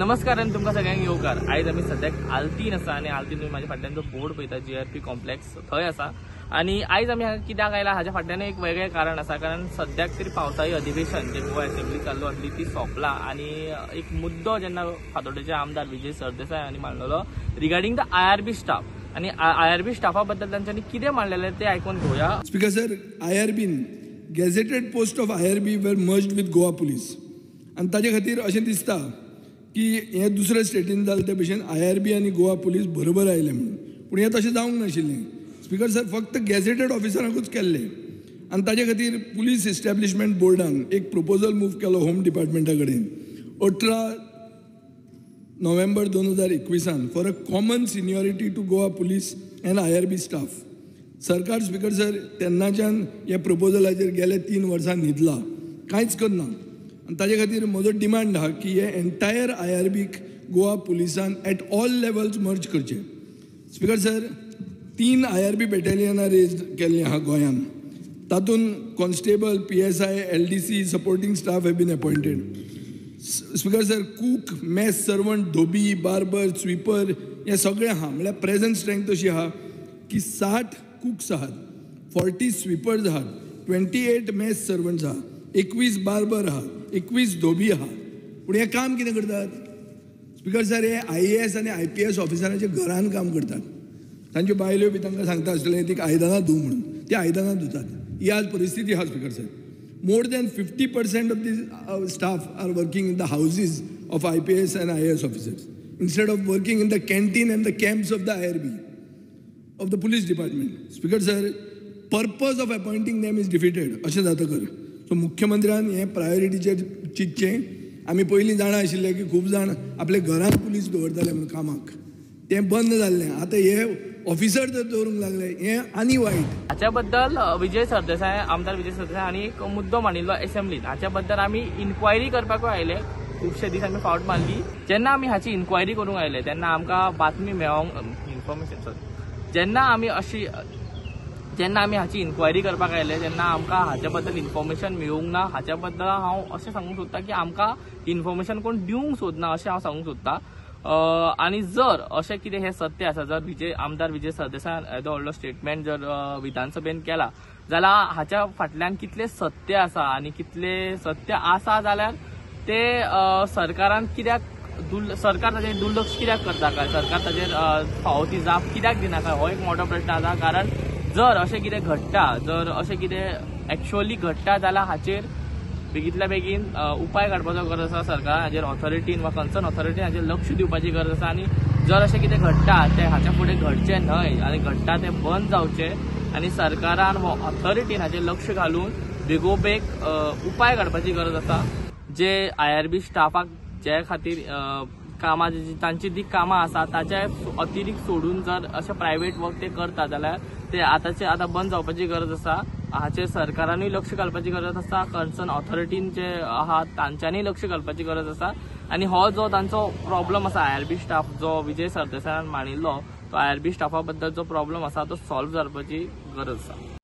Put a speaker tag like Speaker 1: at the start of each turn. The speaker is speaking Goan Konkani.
Speaker 1: नमस्कार आनी तुमकां सगळ्यांक येवकार. आयज आमी सद्याक आल्तीन आसा आनी आल्तीन तुमी म्हाज्या फाटल्यान जो बोर्ड पळयता GRP complex थंय आसा. आनी आयज आमी हांगा कित्याक आयला हाज्या फाटल्यान एक वेगळें कारण आसा, कारण सद्याक तरी पावसाळी अधिवेशन जे गोवा असेंब्ली चालू आसली ती सोंपला आनी एक मुद्दो जेन्ना फातोड्डेचे आमदार विजय सरदेसाय हांणी मांडलेलो रिगार्डींग the IRB staff आनी IRB स्टाफा बद्दल तांच्यांनी कितें मांडलेलें तें आयकून घेवया.
Speaker 2: Speaker sir, IRB gazetted post of IRB were merged with Goa police आनी ताजे खातीर अशें दिसता की हें दुसऱ्या स्टेटीन जालें ते भशेन IRB आनी गोवा पुलीस बरोबर आयले म्हणून, पूण हें तशें जावंक नाशिल्लें. स्पीकर सर, फक्त गॅझेटेड ऑफिसरांकूच केल्लें आनी ताजे खातीर पुलीस इस्टॅब्लिशमेंट बोर्डान एक प्रपोजल मूव केलो होम डिपार्टमेंटा कडेन 18 नोव्हेंबर 2021 for a common seniority to Goa police and IRB staff. सरकार स्पीकर सर तेन्नाच्यान ह्या प्रपोजलाचेर गेले 3 वर्सां न्हिदला, कांयच करना. आनी ताजे खातीर म्हजो डिमांड आहा की हे एन्टायर IRBक गोवा पुलिसान एट ऑल लेवल्स मर्ज करचे. स्पीकर सर, 3 IRB बॅटालियनां रेज केल्लीं आहा गोंयान, तातूंत constable, PSI, LDC, supporting staff have been appointed. Speaker sir, cook, mess servant, Dhobi, barber, sweeper हे सगळें आहा. म्हणल्यार प्रेझेंट स्ट्रेंथ अशी आहा की 60 कुक्स आहात, 40 स्वीपर्स आहात, 28 मेस सर्वंट्स आहा, 21 बार्बर आहा, 21 धोबी आहा. पूण हें काम कितें करतात स्पीकर सर, हे IAS आनी IPS ऑफिसरांच्या घरान काम करतात. तांच्यो बायल्यो बी तांकां सांगता आसतलें ती आयदनां धूव म्हणून, ती आयदनां धुतात. ही आज परिस्थिती आहा speaker sir. More than 50% of the staff are working in the houses of IPS and IAS officers instead of working in the canteen and the camps of the IRB, of the police department. Speaker sir, purpose of appointing them is defeated. अशें जाता कर. सो मुख्यमंत्र्यान हें प्रायोरिटीचेर चिंतचें. आमी पयलीं जाणा आशिल्ले की खूब जाण आपल्या घरांत पुलीस दवरताले म्हणून कामाक, तें बंद जाल्लें. आतां हे ऑफिसर जर दवरूंक लागले हें आनी वायट.
Speaker 1: हाच्या बद्दल विजय सरदेसाय, आमदार विजय सरदेसाय हांणी एक मुद्दो मांडिल्लो एसेंब्लीन. हाच्या बद्दल आमी इन्क्वायरी करपाकूय आयले, खुबशे दीस आमी फावट मारली. जेन्ना आमी हाची इन्क्वायरी करूंक आयले तेन्ना आमकां बातमी मेळोंक इन्फॉर्मेशन सॉरी जेन्ना आमी हाची इन्क्वायरी करपाक आयले तेन्ना आमकां हाच्या बद्दल इन्फॉर्मेशन मेळूंक ना. हाच्या बद्दल हांव अशें सांगूंक सोदतां की आमकां इन्फॉर्मेशन कोण दिवंक सोदना अशें हांव सांगूंक सोदतां. आनी जर अशें कितें हें सत्य आसा, जर आमदार विजय सरदेसायान येदो व्हडलो स्टेटमेंट जर विधानसभेन केला जाल्यार हाच्या फाटल्यान कितलें सत्य आसा आनी कितलें सत्य आसा जाल्यार तें सरकारान कित्याक सरकार ताजेर दुर्लक्ष कित्याक करता काय, सरकार ताजेर फावो ती जाप कित्याक दिना काय, हो एक मोठो प्रश्न आसा. कारण जर अशें कितें घडटा, जर अशें कितें एक्चुअली घडटा जाल्यार हाचेर बेगींतल्या बेगीन उपाय काडपाचो गरज आसा. सरकारान हाजेर ऑथॉरिटीन वा कन्सर्न ऑथॉरिटीन हाजेर लक्ष दिवपाची गरज आसा. आनी जर अशें कितें घडटा तें हाच्या फुडें घडचें न्हय आनी घडटा तें बंद जावचें आनी सरकारान वा ऑथॉरिटीन हाजेर लक्ष घालून बेगोबेग उपाय काडपाची गरज आसा. जे IRB स्टाफाक जे खातीर कामां तांची जी कामां आसा ताच्या अतिरिक्त सोडून जर अशें प्रायवेट वर्क ते करता जाल्यार ते आतांचे आतां बंद जावपाची गरज आसा. हाचेर सरकारानूय लक्ष घालपाची गरज आसा, कन्सर्न ऑथॉरिटीन जे आहा तांच्यांनीय लक्ष घालपाची गरज आसा. आनी हो जो तांचो प्रॉब्लम आसा IRB staff जो विजय सरदेसायान मांडिल्लो तो IRB स्टाफा बद्दल जो प्रॉब्लम आसा तो सॉल्व जावपाची गरज आसा.